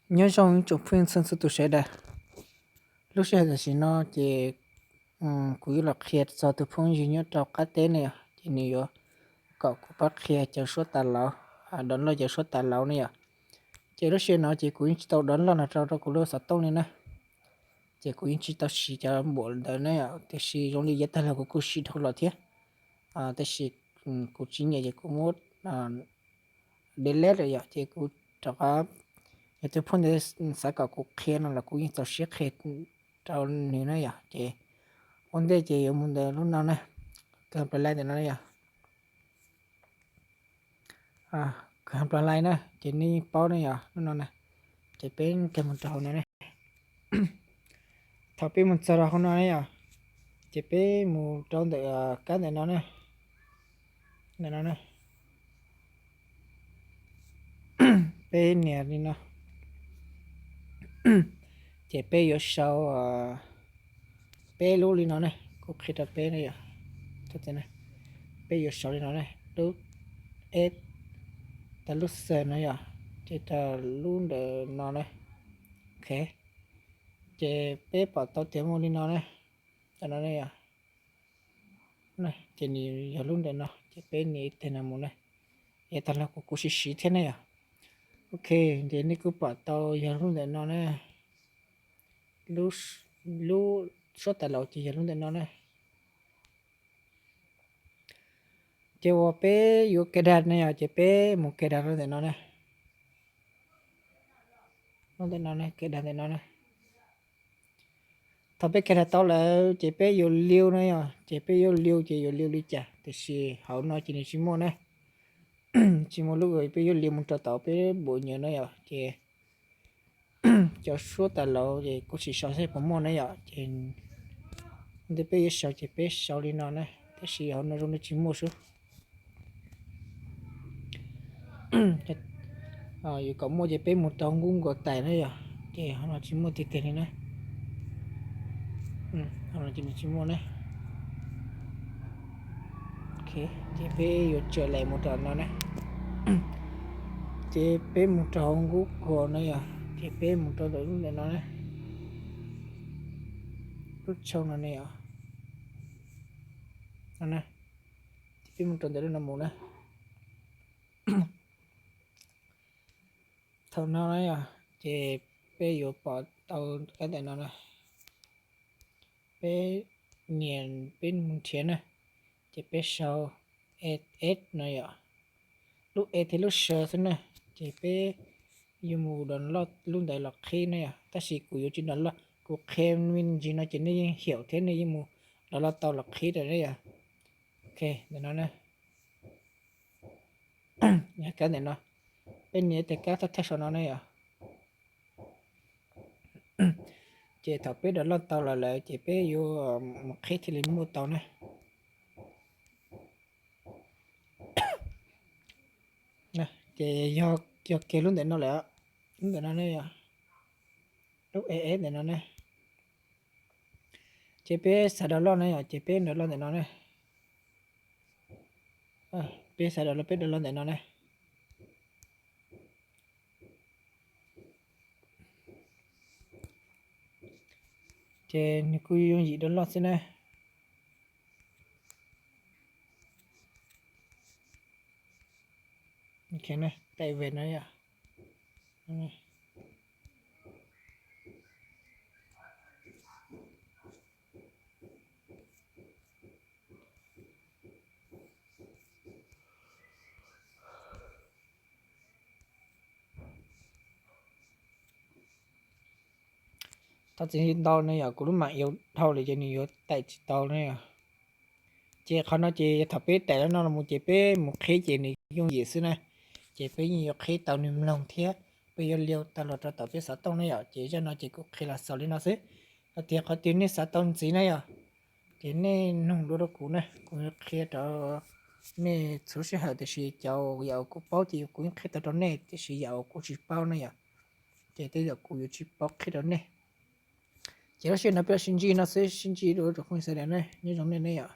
Nyob zoo ib tsoom phooj ywg txhua txhua tus sawv daws. Lub sij hawm tam sim no ces kuv yuav los qhia txog tus phooj ywg nyob rau qab teb ne yom, ces nws yuav kom kuv pab qhia cov suab tas lauv, download cov suab tas lauv ne yom. Ces lub sij hawm no ces kuv yeej tsis tau download los rau rau kuv lub xov tooj li na. Ces kuv yeej tsis tau siv cov npuam ntawd ne yom, tiam sis zoo li yav tag los kuv kuj siv dhau los thiab. Tab sis kuv tsis nyiam ces kuv muab delete lawm yom, ces kuv rov qab, yog tus phooj ywg xav kom kuv qhia no los kuv yeej txaus siab qhia rau nws na yom. Ces ua ntej ces yuav mus ntawm lub no na, kawg plas lais ntawm no na yom. Kawg plas lais na ces nej yeej paub ne yom, lub no na. Ces peb kawg mus rau hauv no ne. Thaum peb mus txog rau hauv no ne yom, ces peb mus rau ntawm kab ntawm no ne. Ntawm no ne. Peb nias li no, ces peb yuav sau peb lub li no ne, kuv qhia rau peb ne yom. Peb yuav sau li no ne, lub S, tas lub C no yom, ces tas lub ntawm no ne. Ok, ces peb pom tau tias muaj li no ne, tas no ne yom. Ces nws yog lub ntawm no, ces peb nias ib teg no mus ne. Yav tag los kuv kuj siv siv thiab ne yom. Ok, ces nej kuj pom tau yog lub ntawm no ne. Lub suab tas lauv ces yog lub ntawm no ne. Ces uas peb yuav ke dag ne yom, ces peb mus ke dag rau ntawm no ne. Ntawm no ne, ke dag ntawm no ne. Thaum peb ke dag tau lawm ces peb yuav liu na yom, ces peb yuav liu ces yuav liu li cas, tiam sis hauv no ces nws tsis muaj ne. Tsis muaj lub uas peb yuav liu mus rau tom peb npuam nyuam na yom, ces cov suab tas lauv ces kuv sim sau seb puas muaj na yom, ces ntawm peb yuav sau ces peb sau li no na, tab sis hauv no zoo li tsis muaj sub. Yuav kom muaj ces peb mus rau Google tais na yom, ces hauv no tsis muaj tiag tiag li na. Hauv no ces nws tsis muaj na. Ces peb yuav tsa lais mus rau no na. Ces peb mus rau hauv Google na yom, ces peb mus rau ntawm lub ntawm no na. Lub tshooj no ne yom. Ces peb mus rau ntawm lub no mus na. Thaum no na yom, ces peb yuav pom tau kab ntawm no na. Peb nias peb mus nrhiav na, ces peb sau S no yom, lub E thiab lub S xwb na, ces peb yuav mus download lub ntawd los qhib na yom, tab sis kuv yuav tsis download, kuv qhia me ntsis no ces nej yeej hiểu thiab nej yeej mus download tau los qhib rau na yom. Ok, ntawm no na. Yog kab ntawm no, peb nias tes kab thawj thawj saum no na yom. Ces thaum peb download tau los lawm ces peb yuav mus qhib thiaj li muaj tau na. Ces yog kiag lub ntawm no lawm, lub ntawm no ne yom, lub E S ntawm no ne. Ces peb xav download na yom, ces peb download ntawm no ne. Peb xav download, peb download ntawm no ne. Ces nws kuj yooj yim download xwb na. Tải về no yom. Thov txim ntau na yom, kuv lub mam yau dhau lawm ces nws yuav tải tsis tau na yom. Ces qhov no ces thaum peb tải lawm no los mus ces peb mus qhib ces nws yooj yim xwb na. Ces peb yeej yuav qhib tau nws mloog thiab peb yuav liu tau los rau tom peb xov tooj na yom. Ces zaj no ces kuv qhia los xaus li no xwb. Hos tias qhov twg nej xav tau ntxiv na yom, ces nej nug dua rau kuv na, kuv qhia rau nej txhua sij hawm, tiam sis cov yam uas kuv paub ces kuv yeej qhia tau rau nej, tiam sis yam uas kuv tsis paub na yom, ces tej zaum kuv yuav tsis paub qhia rau nej. Ces lub sij hawm no peb sib ntsib no xwb, sib ntsib dua rau phooj ywg sawv daws na, nyob zoo nej ne yom.